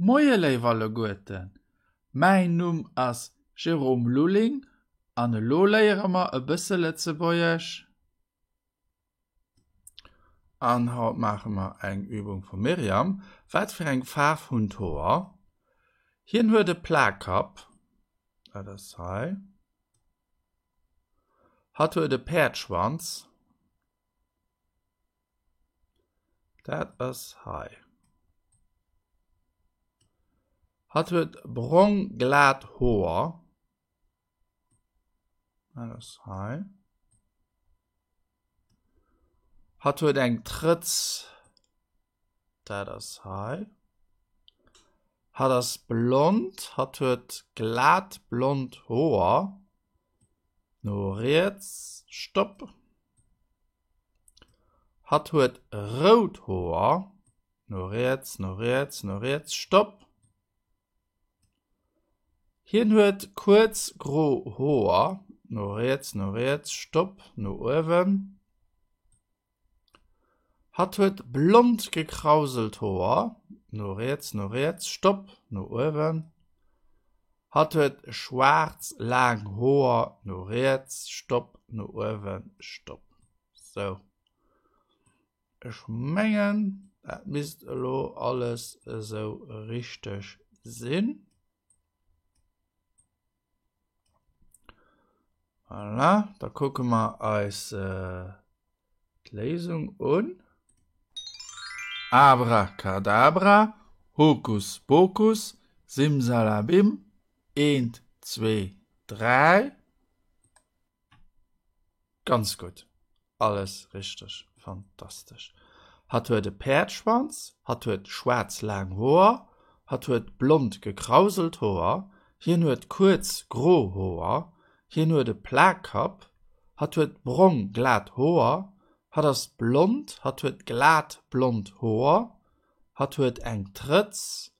Moie léif alleguerten, mäin Numm ass Jérôme Lulling an elo léiere mer e bësse Lëtzebuergesch. An haut maache mer eng Übung vum Myriam. Wat fir eng Faarf hunn d'Hoer? Hien huet e Plakkapp, dat ass hei. Hatt huet e Päerdschwanz. Dat ass hei. Hatt huet brong glat Hoer. Dat ass hei. Hatt huet eng Trëtz. Dat ass hei. Hatt ass blond. Hatt huet glat blond Hoer. No riets, Stopp. Hatt huet rout Hoer. No riets, no riets, no riets, Stopp. Hien huet kuerz gro Hoer. No riets, no riets, Stopp, no uewen. Hatt huet blond gekrauselt Hoer. No riets, no riets, Stopp, no uewen. Hatt huet schwaarz laang Hoer. No riets, Stopp, no uewen, Stopp. Sou. Ech mengen, dat misst elo alles esou richteg sinn. Voilà, da kucke mer eis d'Léisung un. Abracadabra, Hokus Pokus, Simsalabim, eent, zwee, dräi. Ganz gutt, alles richteg, fantastesch. Hatt huet e Päerdschwanz, hatt huet schwaarz laang Hoer, hatt huet blond gekrauselt Hoer, hien huet kuerz gro Hoer, hien huet e Plakkapp, hatt huet brong glat Hoer, hatt ass blond, hatt huet glat blond Hoer, hatt huet eng Trëtz,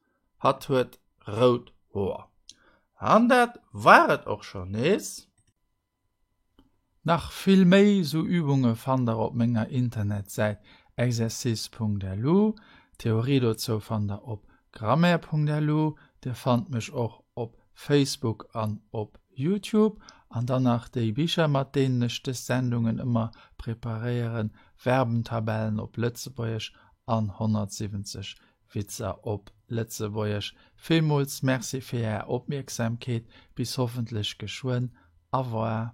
hatt huet rout Hoer. An dat war et och schonn nees. Nach vill méi sou Übunge fannt der op menger Internetsäit exercice.lu. D'Theorie dozou fannt der op grammaire.lu. Dir fannt mech och op Facebook an op Youtube. An dann nach déi Bicher mat deenen ech des Sendungen ëmmer preparéieren, Verbentabellen op Lëtzebuergesch an 170 Witzer op Lëtzebuergesch. Villmools Merci fir Är Opmierksamkeet. Bis hoffentlech geschwënn. Au revoir.